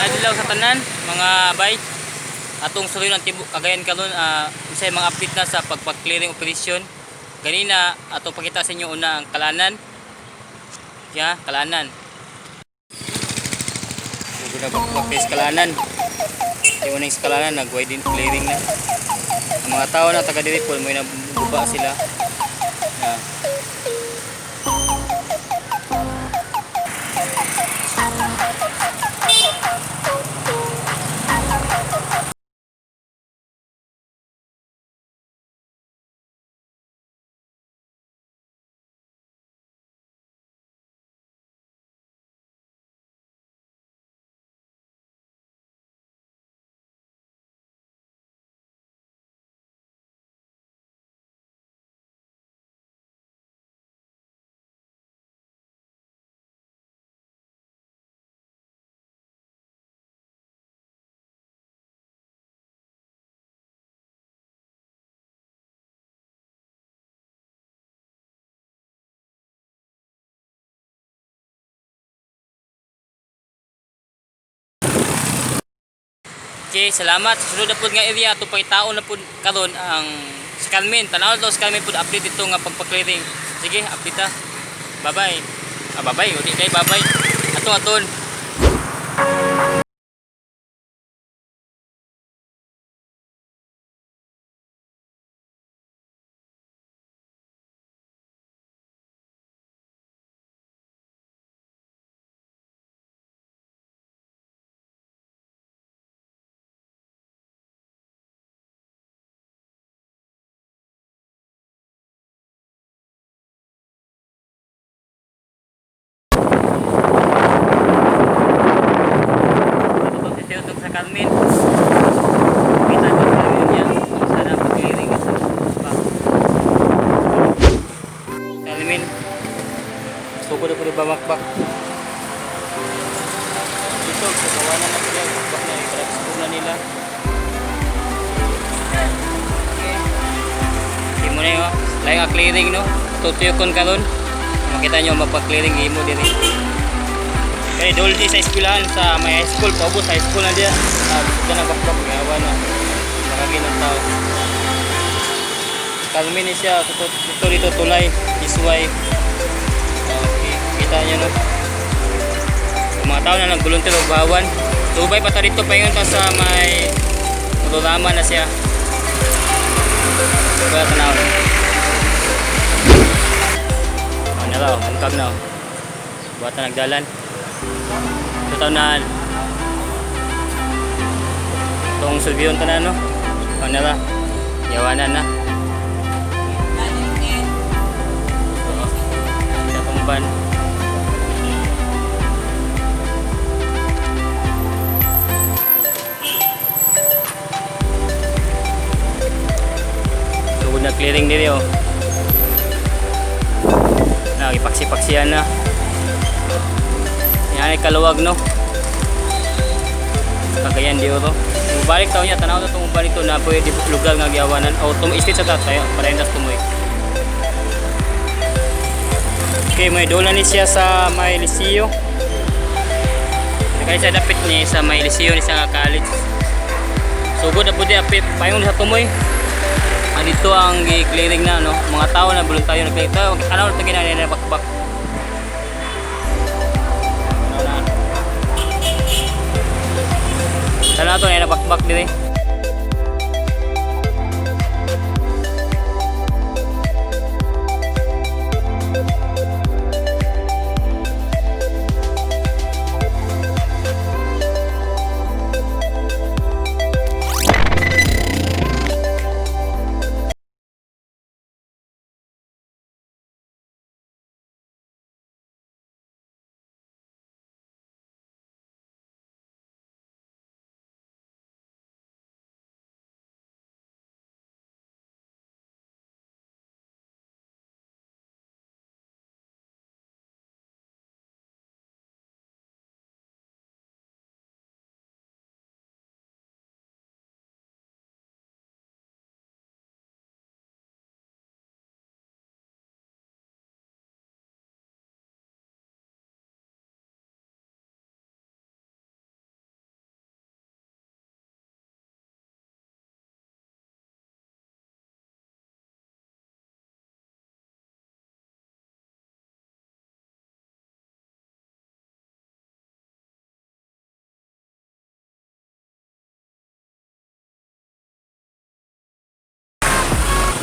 Adlaw sa tanan, mga bay. Atong suloy ang tibuok Cagayan karon, unsay mga update na sa pagpag-clearing operation. Ganina atong pakita sa inyo una ang Kalanan. Ya, Kalanan. Ug na bakbak sa Kalanan. Yung unang sa Kalanan nag-widen clearing na. Ang mga tao na taga diri po mo na buba sila. Ya. Okay, salamat. Sa sunod na pud nga area ato pangitaon na pud karon ang sa Carmen. Tanaw to sa Carmen pud update ito nga pagpa-clearing. Sige, update ta. Bye-bye. Ah, bye-bye. Udi kay bye-bye. Ato aton. Ato si Sir sa Carmen. Kita ko sa Carmen niya. Sana pag-clearing ito. Pa. Carmen. Sugod na pud ba makbak. Dito sa kawanan na sila, bakbak na i-transfer na nila. Okay mo na yun, oh. Lain nga clearing, no? Tutuyokon karon. Makita nyo mapag-clearing imo diri. Kay dol di sa eskwelahan sa may high school, paubos high school na diya. Ah, gusto na bakbak gawa na. Makagi ng tao. Kalmi ni siya dito, dito, dito tulay, isway. Okay, kita niyo, no. Yung mga tao na nagvolunteer og bawan. Tubay pa ta dito paingon ta sa may Mudurama na siya. Wala tanaw. Ano raw, bungkag na. Oh. Buhatan nagdalan. Ito taon na itong sulbiyon tanan, no? Ano ra? Yawanan na. Oo. Sa tumban. Tugod na clearing diri oh. Na ipaksi-paksian na. Yan ay kaluwag, no. Cagayan de Oro. Balik taon niya, tanaw na itong balik to na pwede lugar nga giawanan. O tum istit sa tayo, para indas tumoy. Okay, may dola ni siya sa may Liceo. Kaya siya dapit ni sa may Liceo ni sa college. Sugod na pud apit payon sa tumoy. Ah, dito ang gi-clearing na, no. Mga tao na voluntaryo nag-clearing. Tanaw na ito ginanay na bakbak. Tanaw na. Tanaw to na bakbak diri.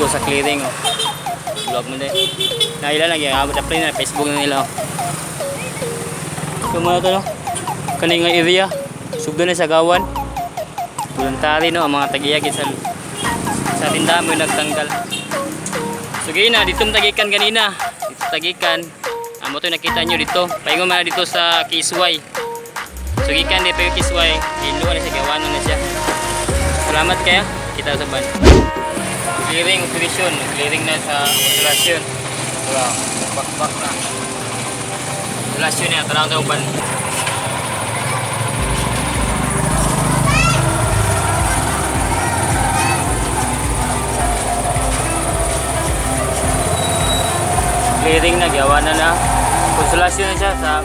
Ligo sa clearing oh. Vlog mo din. Naila lang yan. Abot na na Facebook na nila oh. So mga to no. Kani nga area. Sugdo na sa gawan. Voluntary no ang mga tagiyag sa tindahan mo nagtanggal. So gina dito tagikan ganina. Dito tagikan. Amo to nakita nyo dito. Paingon man na dito sa Kisway. So gikan di pa yung Kisway. Iluwa na siya, gawanan na siya. Salamat kaya. Kita sa ban. Clearing operation, clearing na sa isolation. Wow, bakbak na. Isolation niya, tanang sa uban. Clearing na, gawa na na. Konsolasyon na siya sa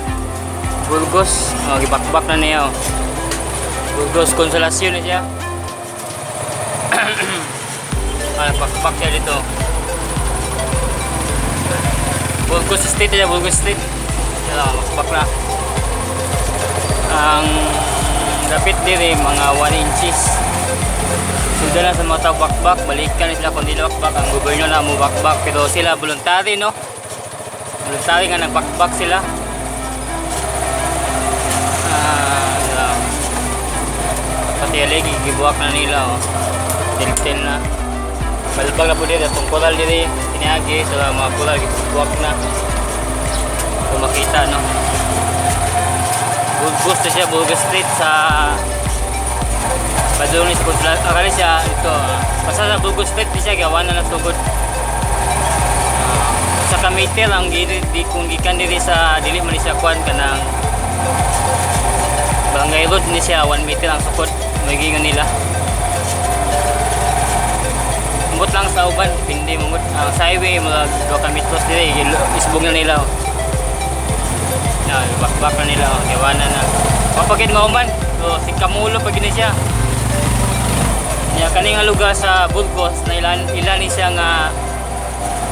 Burgos. Oh, gibakbak na niya. Oh. Burgos, konsolasyon na siya. Ah, bakbak siya dito. Burgos Street siya, Burgos Street. Yan lang, bakbak na. Ang dapit diri mga 1 inches. Suda na sa mga tao bakbak, balikan na sila kung di na bakbak. Ang gobyerno na mo bakbak, pero sila voluntary no. Voluntary nga nagbakbak sila. Ah, yeah. Pati aligi gibuak na nila oh. Tiltil na. Balbag na po dito, atong koral diri, tiniagi sa mga koral gibuak na. Kung makita no. Burgos to siya, Burgos Street sa Padulong ni sa Consulat. Akala siya ito. Basta sa Burgos Street di siya gawa na nasugod. Sa Kamite lang di, di kung gikan diri sa dili man ni siya kuan kanang Barangay Road ni siya 1 meter ang sukod may gingon nila. Umot lang sa uban, pindi mumot ang sa highway mga 2 ka metros diri isbong na nila. Oh. Na bakbak na nila, oh. Gawa na na. Mapagid mauman. So si Kamulo pag gini siya. Nya kani nga lugar sa Burgos na ilan ilan ni siya nga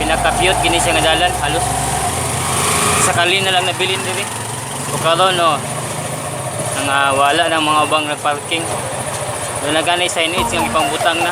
pinakapiyot gini siya nga dalan halos sakali na lang nabilin diri. O karon no nga wala ng mga ubang nagparking. Wala na gani signage nga ipangbutang na.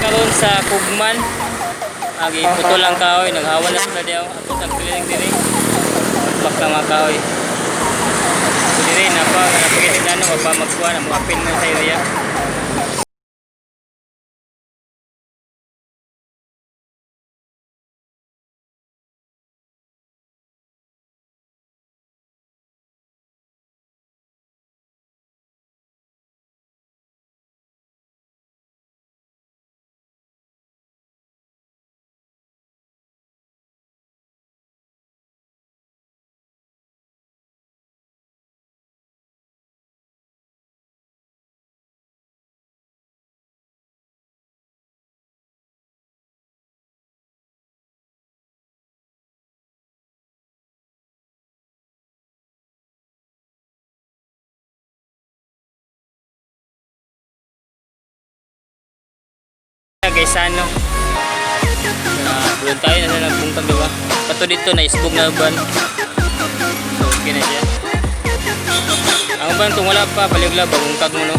Karon sa Kugman, agi putol ang kahoy, naghawa na sila diyaw. Ato ang clearing diri. Bak na mga kahoy. So diri na pa napagit na pa magkuha na mo apil mo sa area. Gaisano. Uh, tayo na sila nagpungtang diba? Pato dito na isbog na uban. So okay na siya. Ang uban kung wala pa, baligla, bagungkag mo no.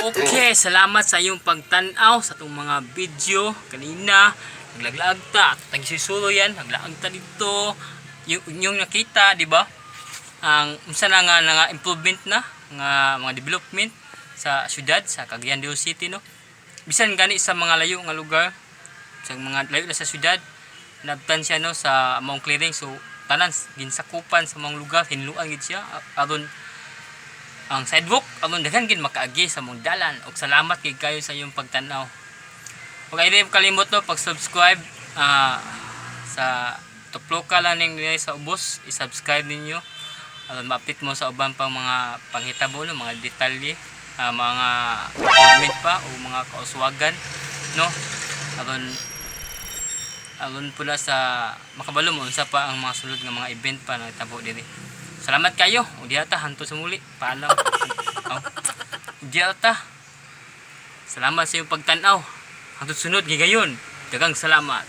Okay, salamat sa iyong pagtanaw sa itong mga video kanina. Naglaglaag ta, at tagisisulo yan, naglaag ta dito. Yung inyong nakita, di ba? Ang unsa na nga, nga improvement na nga mga development sa syudad sa Cagayan de Oro City no. Bisan gani sa mga layo nga lugar. Sa mga layo na sa syudad, nabtan siya, no, sa maong clearing. So tanan ginsakupan sa mga lugar, hinluan gid siya aron ang sidewalk, aron daghan gid makaagi sa mong dalan. Ug salamat gid kayo sa iyong pagtan-aw. Ug ay kalimot, no, pag-subscribe sa Tuploka lang ning dinhi sa Ubos. I-subscribe ninyo aron ma-update mo sa uban pang mga panghitabo, no, mga detalye, mga comment pa o mga kauswagan, no, aron aron pula sa makabalo mo unsa pa ang mga sulod nga mga event pa na hitabo diri. Salamat kayo ug diha ta hantod sa muli. Paalam. Oh. Diha ta. Salamat sa iyong pagtan-aw. Hantod sunod gigayon. Daghang salamat.